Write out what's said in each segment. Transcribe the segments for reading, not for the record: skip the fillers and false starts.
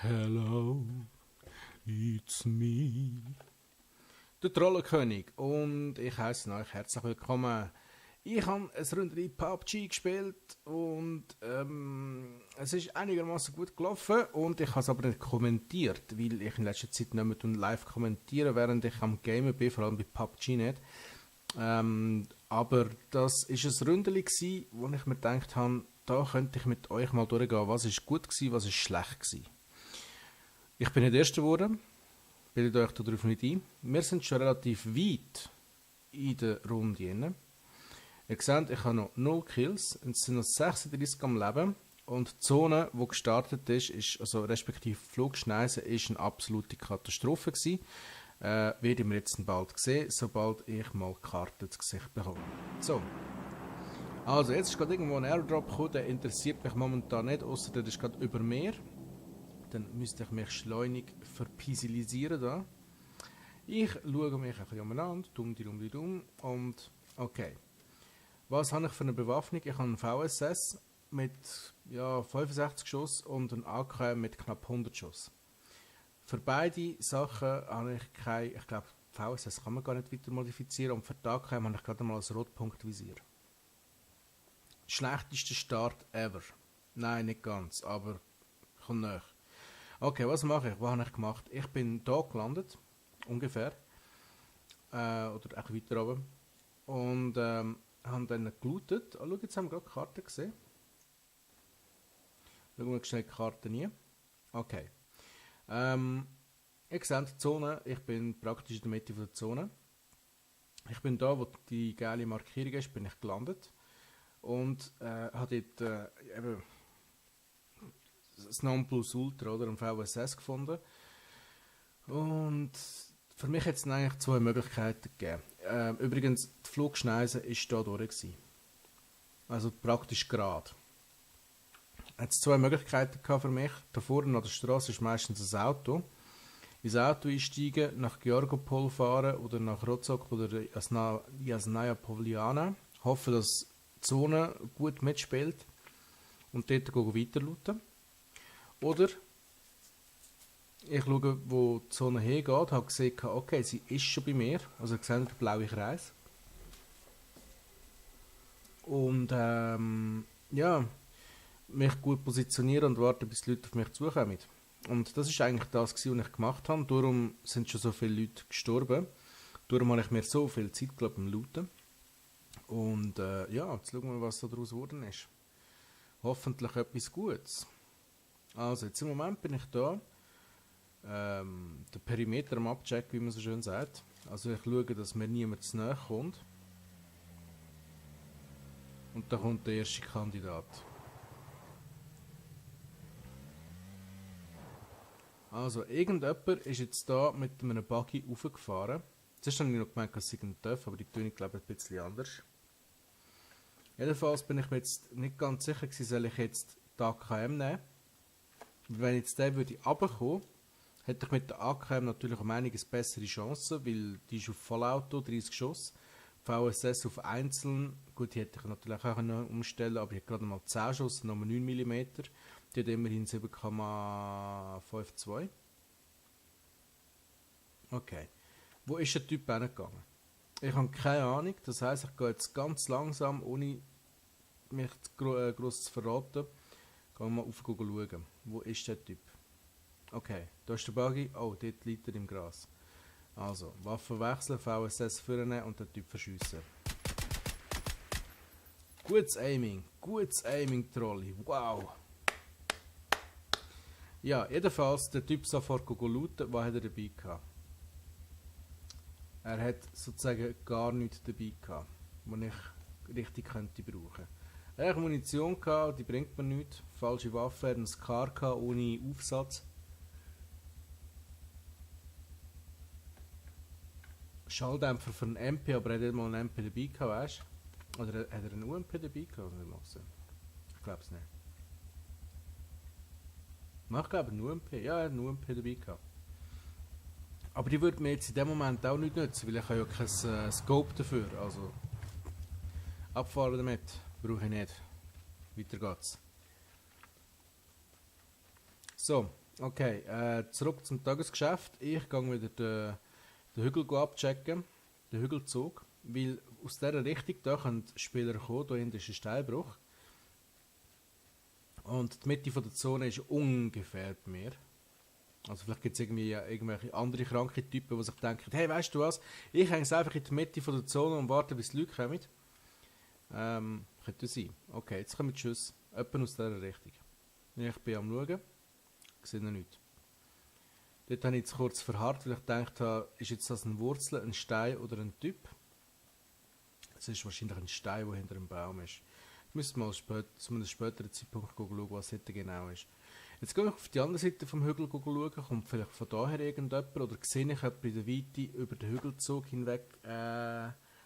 Hello, it's me. Der Trollenkönig und ich heiße euch herzlich willkommen. Ich habe ein Ründchen PUBG gespielt und es ist einigermaßen gut gelaufen und ich habe es aber nicht kommentiert, weil ich in letzter Zeit nicht mehr live kommentiere, während ich am Gamen bin, vor allem bei PUBG nicht. Aber das ist ein Ründchen gsi, wo ich mir gedacht habe, da könnte ich mit euch mal durchgehen, was ist gut gsi, was ist schlecht gsi. Ich bin nicht Erster geworden, bildet euch darauf nicht ein. Wir sind schon relativ weit in der Runde drin. Ihr seht, ich habe noch 0 Kills, es sind noch 36 am Leben und die Zone, die gestartet ist also respektive Flugschneise, ist eine absolute Katastrophe gewesen. Werden wir jetzt bald sehen, sobald ich mal die Karte zu Gesicht bekomme. So. Also, jetzt ist gerade irgendwo ein Airdrop gekommen, der interessiert mich momentan nicht, außer der ist gerade über mir. Dann müsste ich mich schleunig verpisilisieren da. Ich schaue mich ein bisschen umeinander, dumm und okay. Was habe ich für eine Bewaffnung? Ich habe einen VSS mit 65 Schuss und einen AK mit knapp 100 Schuss. Für beide Sachen habe ich keine, ich glaube VSS kann man gar nicht weiter modifizieren und für die AK habe ich gerade mal ein Rotpunktvisier. Schlechtester Start ever. Nein, nicht ganz, aber kommt näher. Okay, was mache ich? Was habe ich gemacht? Ich bin hier gelandet, ungefähr. Oder auch weiter oben. Und habe dann gelootet. Oh, schau, jetzt haben wir gerade die Karte gesehen. Schauen wir schnell die Karte rein. Okay. Ihr seht die Zone. Ich bin praktisch in der Mitte der Zone. Ich bin da, wo die geile Markierung ist, bin ich gelandet. Und habe dort eben das Nonplusultra oder ein VSS gefunden. Und für mich hat es eigentlich 2 Möglichkeiten gegeben. Übrigens, die Flugschneise war hier durch gewesen. Also praktisch gerade. Hat es 2 Möglichkeiten gehabt für mich. Da vorne an der Straße ist meistens ein Auto. Ins Auto einsteigen, nach Georgopol fahren oder nach Rozok oder Jasnaya Povliana. Hoffen, dass die Zone gut mitspielt. Und dort weiter looten. Oder ich schaue, wo die Zone hingeht, habe gesehen, okay, sie ist schon bei mir. Also ihr seht den blauen Kreis. Und mich gut positionieren und warten, bis die Leute auf mich zukommen. Und das ist eigentlich das, was ich gemacht habe. Darum sind schon so viele Leute gestorben. Darum habe ich mir so viel Zeit beim Looten. Und jetzt schauen wir, was da daraus geworden ist. Hoffentlich etwas Gutes. Also, jetzt im Moment bin ich da. Der Perimeter am Abcheck, wie man so schön sagt. Also ich schaue, dass mir niemand zu nahe kommt. Und da kommt der erste Kandidat. Also irgendjemand ist jetzt da mit einem Buggy raufgefahren. Zuerst habe ich noch gemeint, dass ich einen darf, aber die Töne glaube ich ein bisschen anders. Jedenfalls bin ich mir jetzt nicht ganz sicher gewesen, soll ich jetzt die AKM nehmen. Wenn jetzt der würde runterkommen, hätte ich mit der AKM natürlich um einiges bessere Chancen, weil die ist auf Vollauto, 30 Schuss. VSS auf einzeln, gut, die hätte ich natürlich auch umstellen, aber ich habe gerade mal 10 Schuss, nochmal 9 mm. Die hat immerhin 7,52. Okay. Wo ist der Typ hingegangen? Ich habe keine Ahnung, das heisst, ich gehe jetzt ganz langsam, ohne mich gross zu verraten, gehen wir mal auf Google schauen. Wo ist der Typ? Okay, da ist der Buggy. Oh, dort liegt er im Gras. Also, Waffen wechseln, VSS vornehmen und den Typ verschiessen. Gutes Aiming, Trolli. Wow. Ja, jedenfalls, der Typ sofort looten. Was hat er dabei gehabt? Er hat sozusagen gar nichts dabei gehabt, was ich richtig könnte brauchen. Er hatte Munition gehabt, die bringt mir nichts. Falsche Waffe, er hat einen Scar gehabt, ohne Aufsatz. Schalldämpfer für einen MP, aber er hat mal einen MP dabei gehabt, weißt du? Oder hat er einen UMP dabei gehabt? Ich glaube es nicht. Ich glaube einen UMP. Ja, er hat einen UMP dabei gehabt. Aber die würde mir jetzt in dem Moment auch nicht nützen, weil ich habe ja kein Scope dafür. Also abfahren damit brauche ich nicht. Weiter geht's. So, Okay, zurück zum Tagesgeschäft. Ich gehe wieder den Hügel abchecken, den Hügelzug, weil aus dieser Richtung da können die Spieler kommen, da hinten ist ein Steilbruch. Und die Mitte von der Zone ist ungefähr bei mir. Also vielleicht gibt es irgendwie irgendwelche andere kranke Typen, die sich denken, hey, weißt du was, ich hänge es einfach in die Mitte von der Zone und warte, bis die Leute kommen. Könnte sein. Okay, jetzt kommen die Schüsse. Etwa aus dieser Richtung. Ich bin am Schauen, sehe noch nichts. Dort habe ich jetzt kurz verharrt, weil ich gedacht habe, ist jetzt das eine Wurzel, ein Stein oder ein Typ? Es ist wahrscheinlich ein Stein, der hinter dem Baum ist. Ich müsste mal zu einem späteren Zeitpunkt schauen, was dort genau ist. Jetzt gehe ich auf die andere Seite vom Hügel schauen, kommt vielleicht von daher irgendjemand oder sehe ich jemanden in der Weite über den Hügelzug hinweg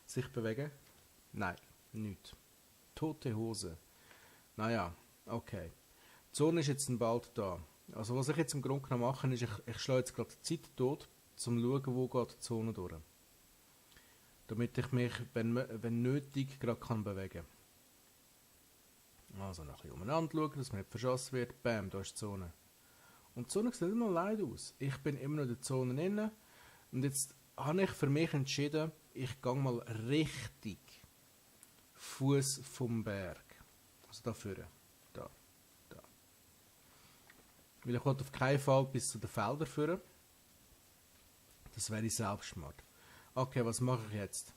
sich bewegen? Nein, nichts. Tote Hose. Naja, okay. Die Zone ist jetzt bald da. Also was ich jetzt im Grunde genommen mache, ist, ich schlage jetzt gerade die Zeit tot, um zu schauen, wo geht die Zone durch. Damit ich mich, wenn nötig, gerade kann bewegen kann. Also noch ein bisschen umeinander schauen, dass man nicht verschossen wird. Bam, da ist die Zone. Und die Zone sieht immer noch leid aus. Ich bin immer noch in der Zone drin. Und jetzt habe ich für mich entschieden, ich gehe mal richtig Fuß vom Berg. Also da vorne. Da. Weil ich will auf keinen Fall bis zu den Feldern führen. Das wäre Selbstmord. Okay, was mache ich jetzt?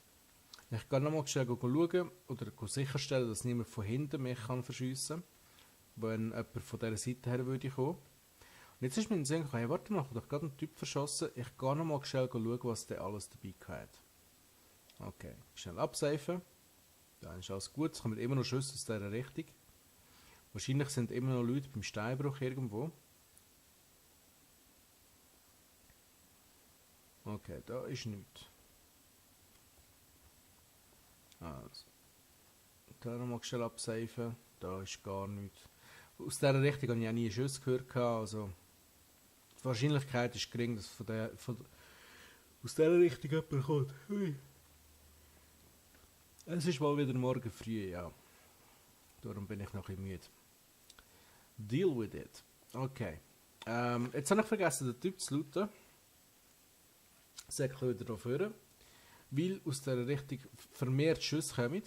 Ich kann nochmal schnell schauen oder sicherstellen, dass niemand von hinten mich verschiessen kann, wenn jemand von dieser Seite her würde kommen. Und jetzt ist mir in den Sinn gekommen, hey, warte mal, ich habe doch gerade einen Typ verschossen. Ich kann nochmal schnell schauen, was der alles dabei hat. Okay, schnell absafen. Dann ist alles gut. Es kommen immer noch Schüsse aus dieser Richtung. Wahrscheinlich sind immer noch Leute beim Steinbruch irgendwo. Okay, da ist nichts. Also, da nochmal schnell absafen. Da ist gar nichts. Aus dieser Richtung habe ich auch nie Schüsse gehört. Also, die Wahrscheinlichkeit ist gering, dass aus dieser Richtung jemand kommt. Hui. Es ist mal wieder morgen früh, ja. Darum bin ich noch ein bisschen müde. Deal with it. Okay. Jetzt habe ich vergessen, den Typ zu looten. Säckchen wieder hier vorne. Weil aus dieser Richtung vermehrt Schüsse kommen.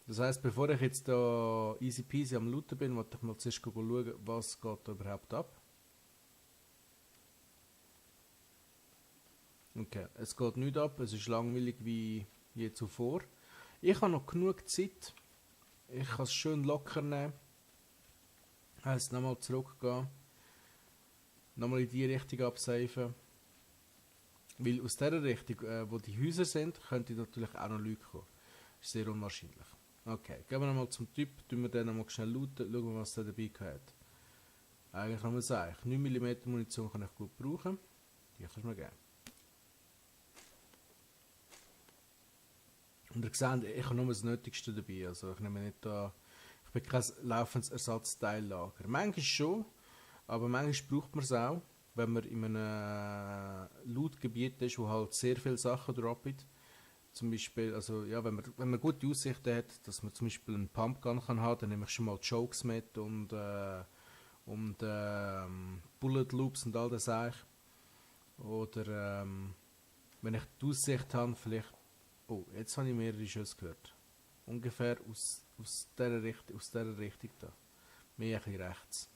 Das heisst, bevor ich jetzt da easy peasy am looten bin, wollte ich mal zuerst schauen, was geht da überhaupt ab. Okay, es geht nicht ab, es ist langweilig wie je zuvor. Ich habe noch genug Zeit. Ich kann es schön locker nehmen. Heisst, nochmal zurückgehen. Nochmal in die Richtung absafen. Weil aus dieser Richtung, wo die Häuser sind, könnte natürlich auch noch Leute kommen. Ist sehr unwahrscheinlich. Okay, gehen wir nochmal zum Typ, tun wir den nochmal schnell looten, schauen wir, was der dabei hat. Eigentlich kann man sagen, 9 mm Munition kann ich gut brauchen. Die kannst du mir geben. Und ihr seht, ich habe nur das Nötigste dabei. Also ich nehme nicht da, ich bin kein laufendes Ersatzteillager. Manchmal schon, aber manchmal braucht man es auch, wenn man in einem Loot-Gebiet ist, wo halt sehr viele Sachen droppen. Zum Beispiel, also ja, wenn man gute Aussichten hat, dass man zum Beispiel einen Pumpgun kann haben, dann nehme ich schon mal Chokes mit und Bullet Loops und all das eigentlich. Oder wenn ich die Aussicht habe, vielleicht. Oh, jetzt habe ich mehrere Schüsse gehört. Ungefähr aus dieser Richtung da. Mehr ein bisschen rechts.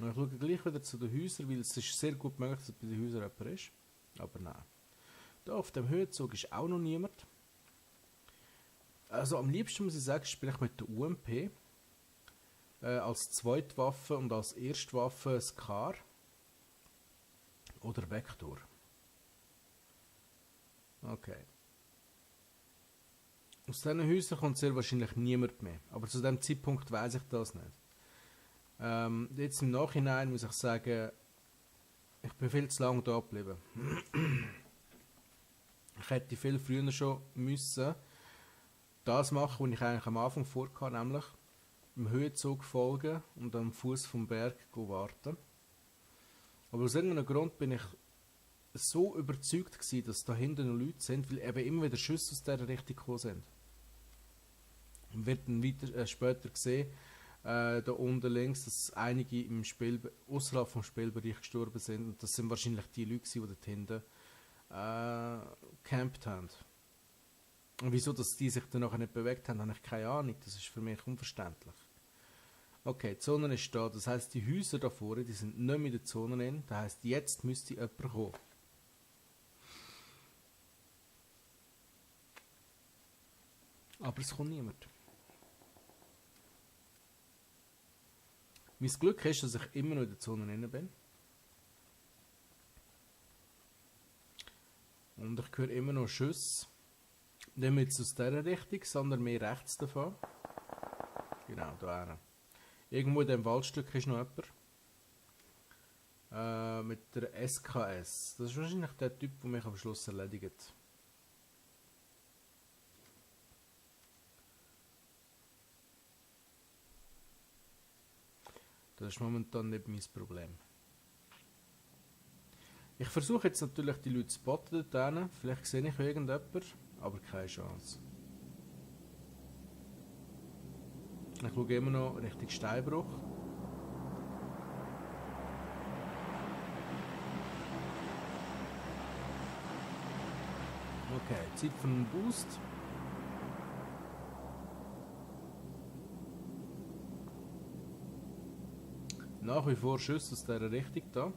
Und ich schaue gleich wieder zu den Häusern, weil es ist sehr gut möglich, dass bei den Häusern jemand ist. Aber nein. Da auf dem Höhenzug ist auch noch niemand. Also am liebsten muss ich sagen, spiele ich mit der UMP. Als Zweitwaffe und als Erstwaffe Scar. Oder Vektor. Okay. Aus diesen Häusern kommt sehr wahrscheinlich niemand mehr. Aber zu dem Zeitpunkt weiß ich das nicht. Jetzt im Nachhinein muss ich sagen, ich bin viel zu lange da geblieben. Ich hätte viel früher schon müssen das machen, was ich eigentlich am Anfang vorhatte, nämlich im Höhenzug folgen und am Fuß vom Berg warten. Aber aus irgendeinem Grund bin ich so überzeugt gewesen, dass da hinten noch Leute sind, weil eben immer wieder Schüsse aus dieser Richtung gekommen sind. Und wird dann weiter, später sehen, Da unten links, dass einige im Spiel, außerhalb vom Spielbereich gestorben sind. Und das sind wahrscheinlich die Leute, die dort hinten gecampt haben. Und wieso, dass die sich dann nachher nicht bewegt haben, habe ich keine Ahnung. Das ist für mich unverständlich. Okay, die Zone ist da. Das heisst, die Häuser da vorne, die sind nicht mehr in der Zone drin. Das heisst, jetzt müsste jemand kommen. Aber es kommt niemand. Mein Glück ist, dass ich immer noch in der Zone drin bin. Und ich höre immer noch Schüsse. Nicht jetzt aus dieser Richtung, sondern mehr rechts davon. Genau, da hinten. Irgendwo in diesem Waldstück ist noch jemand. Mit der SKS. Das ist wahrscheinlich der Typ, der mich am Schluss erledigt. Das ist momentan nicht mein Problem. Ich versuche jetzt natürlich die Leute zu spotten dort hinten. Vielleicht sehe ich irgendjemanden, aber keine Chance. Ich schaue immer noch Richtung Steinbruch. Okay, Zeit für einen Boost. Nach wie vor Schüsse aus dieser Richtung da.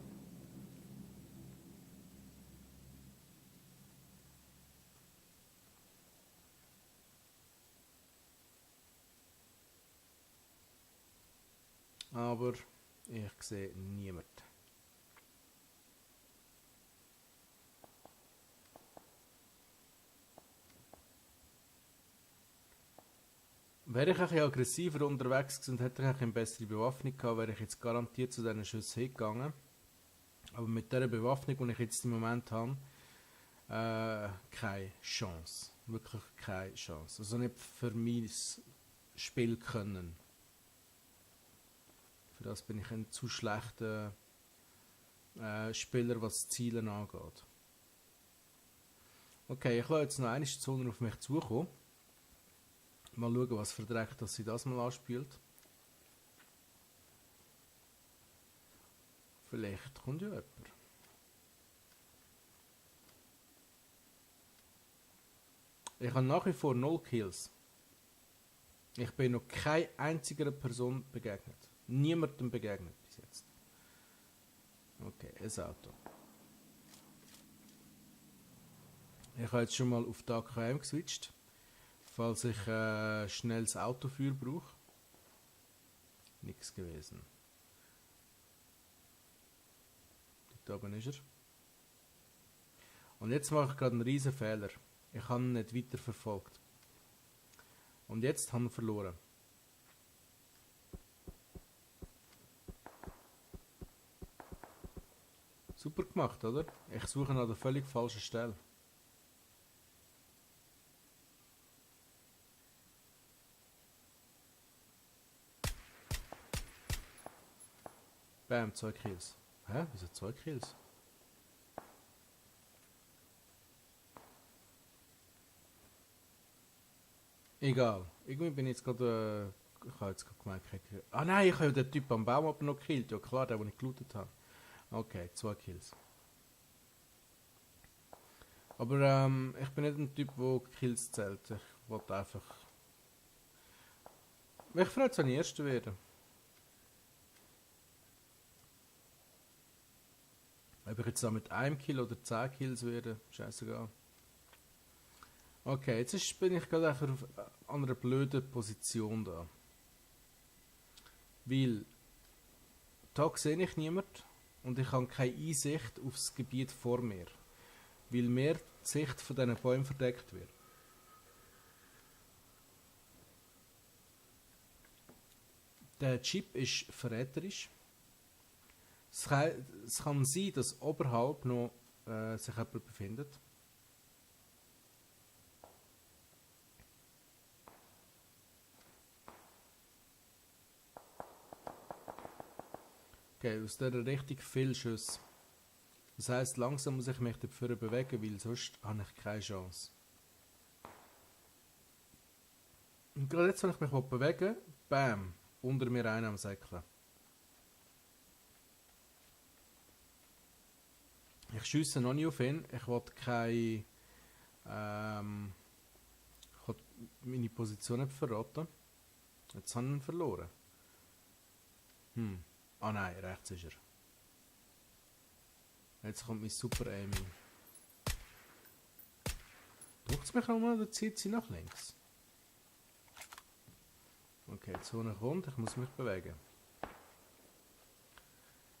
Aber ich sehe niemanden. Wäre ich ein bisschen aggressiver unterwegs gewesen und hätte ich eine bessere Bewaffnung gehabt, wäre ich jetzt garantiert zu diesen Schüssen hingegangen. Aber mit dieser Bewaffnung, die ich jetzt im Moment habe, keine Chance. Wirklich keine Chance. Also nicht für mein Spiel können. Für das bin ich ein zu schlechter Spieler, was Zielen angeht. Okay, ich lasse jetzt noch eine Zone auf mich zukommen. Mal schauen, was für Dreck dass sie das mal anspielt. Vielleicht kommt ja jemand. Ich habe nach wie vor 0 Kills. Ich bin noch keine einziger Person begegnet. Niemandem begegnet bis jetzt. Okay, ein Auto. Ich habe jetzt schon mal auf die AKM geswitcht, falls ich schnell das Autofeuer brauche. Nichts gewesen. Dort oben ist er. Und jetzt mache ich gerade einen riesen Fehler. Ich habe ihn nicht weiter verfolgt. Und jetzt haben wir verloren. Super gemacht, oder? Ich suche an der völlig falschen Stelle. Bam, 2 Kills. Hä? Wieso 2 Kills? Egal. Irgendwie bin ich jetzt gerade... ich habe jetzt gerade gemerkt... ah nein, ich habe den Typ am Baum aber noch gekillt. Ja klar, der, den ich gelootet habe. Okay, 2 Kills. Aber ich bin nicht ein Typ, der Kills zählt. Ich wollte einfach... mich freut es, wenn ich Erster werde. Ob ich jetzt da mit einem Kill oder 10 Kills werde, scheißegal. Okay, bin ich gerade einfach an einer blöden Position da. Weil da sehe ich niemanden und ich habe keine Einsicht auf das Gebiet vor mir. Weil mir die Sicht von diesen Bäumen verdeckt wird. Der Chip ist verräterisch. Es kann sein, dass oberhalb noch sich jemand befindet. Okay, aus dieser Richtung viel Schuss. Das heisst, langsam muss ich mich dafür bewegen, weil sonst habe ich keine Chance. Und gerade jetzt, wenn ich mich bewegen will, bam, unter mir einen am Säckeln. Ich schiesse noch nicht auf ihn. Ich will keine... ich will meine Position nicht verraten. Jetzt habe ich ihn verloren. Ah nein, rechts ist er. Jetzt kommt mein Super Aiming. Drückt es mich nochmal oder zieht sie nach links? Okay, die Zone kommt, ich muss mich bewegen.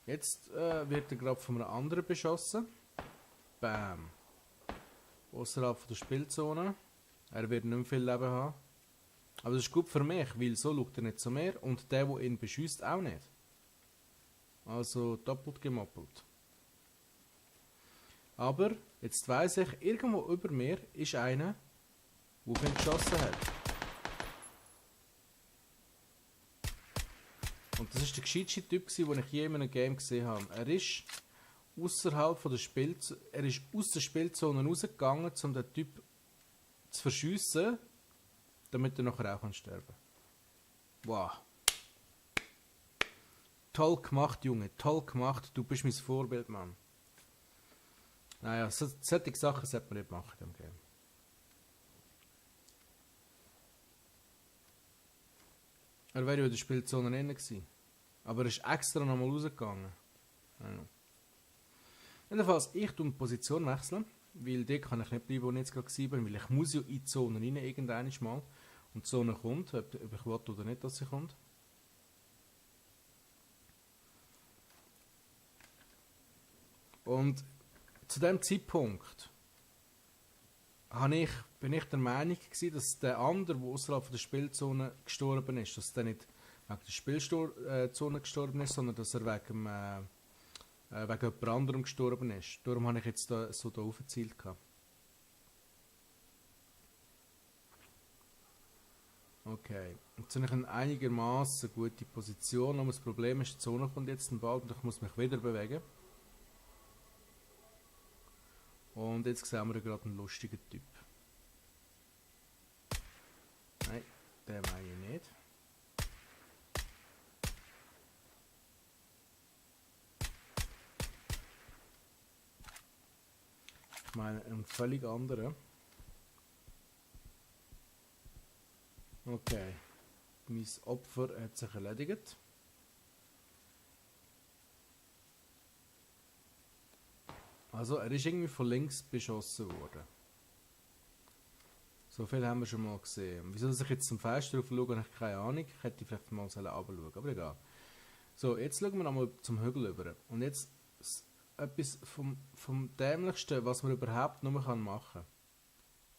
Jetzt wird er gerade von einem anderen beschossen. Bam. Außerhalb der Spielzone. Er wird nicht mehr viel Leben haben. Aber das ist gut für mich, weil so schaut er nicht zu mir und der ihn beschießt, auch nicht. Also doppelt gemoppelt. Aber jetzt weiss ich, irgendwo über mir ist einer, der auf ihn geschossen hat. Und das ist der gescheiteste Typ, den ich je in einem Game gesehen habe. Er ist außerhalb der Spielzone, er ist aus der Spielzone rausgegangen, um den Typ zu verschiessen, damit er nachher auch sterben kann. Wow. Toll gemacht, Junge, toll gemacht. Du bist mein Vorbild, Mann. Naja, solche Sachen sollte man nicht machen in diesem Game. Er wäre ja in der Spielzone drin gewesen. Aber er ist extra nochmal rausgegangen. Jedenfalls, ich tue die Position wechseln, weil dort kann ich nicht bleiben, wo ich jetzt gerade war, weil ich muss ja in die Zone rein, irgendwann mal. Und die Zone kommt, ob ich will oder nicht, dass sie kommt. Und zu dem Zeitpunkt bin ich der Meinung gewesen, dass der andere, der außerhalb der Spielzone gestorben ist, dass der nicht wegen der Spielzone gestorben ist, sondern dass er wegen jemand anderem gestorben ist. Darum habe ich jetzt da, so da aufgezielt. Okay, jetzt habe ich eine einigermaßen gute Position, aber das Problem ist, die Zone kommt jetzt bald und ich muss mich wieder bewegen. Und jetzt sehen wir gerade einen lustigen Typ. Nein, den meine ich nicht. Ich meine einen völlig anderen. Okay, mein Opfer hat sich erledigt. Also, er ist irgendwie von links beschossen worden. So viel haben wir schon mal gesehen. Wieso dass ich jetzt zum Fenster rauf schaue, habe ich keine Ahnung. Ich hätte vielleicht mal runterschauen, aber egal. So, jetzt schauen wir nochmal zum Hügel über. Und jetzt etwas vom Dämlichsten, was man überhaupt nur machen kann.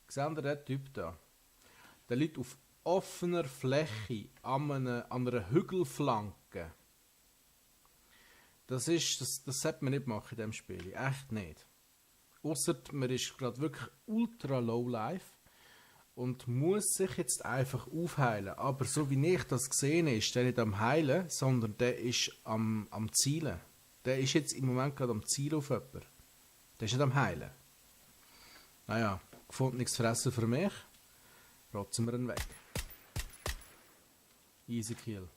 Seht ihr den Typ da? Der liegt auf offener Fläche an einer Hügelflanke. Das sollte man nicht machen in diesem Spiel. Echt nicht. Ausser man ist gerade wirklich ultra low life und muss sich jetzt einfach aufheilen. Aber so wie ich das gesehen habe, ist der nicht am Heilen, sondern der ist am Zielen. Der ist jetzt im Moment gerade am Zielen auf jemanden. Der ist nicht am Heilen. Naja, gefunden nichts fressen für mich. Rotzen wir ihn weg. Easy Kill.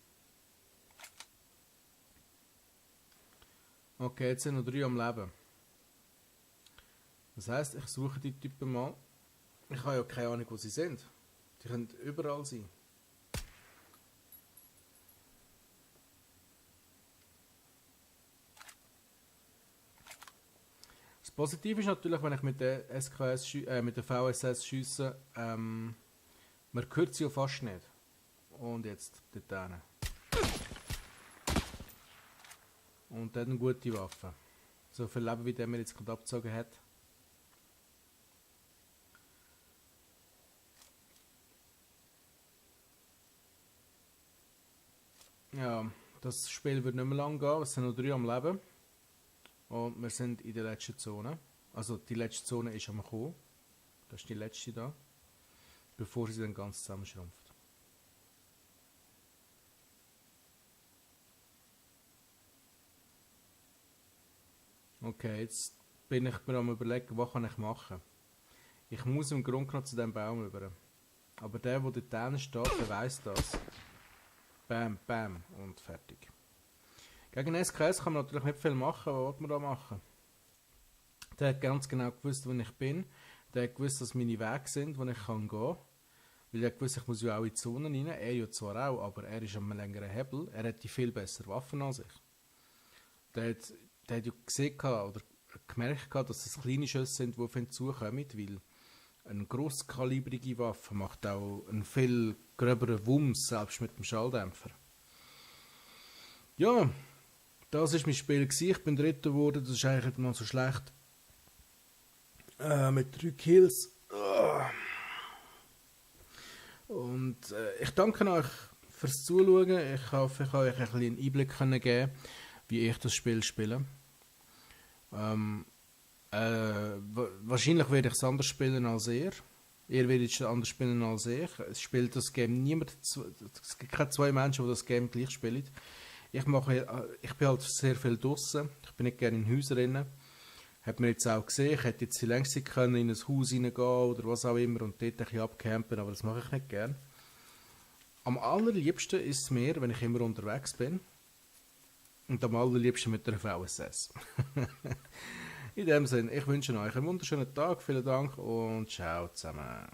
Okay, jetzt sind noch 3 am Leben. Das heisst, ich suche die Typen mal. Ich habe ja keine Ahnung, wo sie sind. Die können überall sein. Das Positive ist natürlich, wenn ich mit der mit der VSS schiesse, man hört sie ja fast nicht. Und jetzt dort hin. Und dann eine gute Waffe. So viel Leben, wie der mir jetzt gerade abgezogen hat. Ja, das Spiel wird nicht mehr lang gehen. Es sind noch 3 am Leben. Und wir sind in der letzten Zone. Also die letzte Zone ist am Kommen. Das ist die letzte da. Bevor sie dann ganz zusammenschrumpft. Okay, jetzt bin ich mir am überlegen, was kann ich machen. Ich muss im Grunde genommen zu diesem Baum über. Aber der dort steht, der weiss das. Bam, bam und fertig. Gegen SKS kann man natürlich nicht viel machen, was will man da machen? Der hat ganz genau gewusst, wo ich bin. Der hat gewusst, dass meine Wege sind, wo ich gehen kann. Weil er gewusst, ich muss ja auch in die Zone rein. Er ja zwar auch, aber er ist am längeren Hebel. Er hat die viel bessere Waffen als ich. Der hat ja gesehen oder gemerkt, dass es kleine Schüsse sind, die auf ihn zukommen, weil eine grosskalibrige Waffe macht auch einen viel gröberen Wumms, selbst mit dem Schalldämpfer. Ja, das war mein Spiel. Ich bin Dritter geworden, das ist eigentlich nicht mal so schlecht. Mit 3 Kills. Und ich danke euch fürs Zuschauen. Ich hoffe, ich kann euch ein bisschen einen Einblick geben, wie ich das Spiel spiele. Wahrscheinlich werde ich es anders spielen als ihr. Ihr werdet es anders spielen als ich. Es spielt das Game niemand. Es gibt keine 2 Menschen, die das Game gleich spielen. Ich bin halt sehr viel draussen. Ich bin nicht gerne in Häusern drin. Hat man jetzt auch gesehen. Ich hätte jetzt längst können in ein Haus reingehen oder was auch immer und dort ein bisschen abcampen, aber das mache ich nicht gerne. Am allerliebsten ist es mir, wenn ich immer unterwegs bin. Und am allerliebsten mit der VSS. In dem Sinne, ich wünsche euch einen wunderschönen Tag, vielen Dank und ciao zusammen.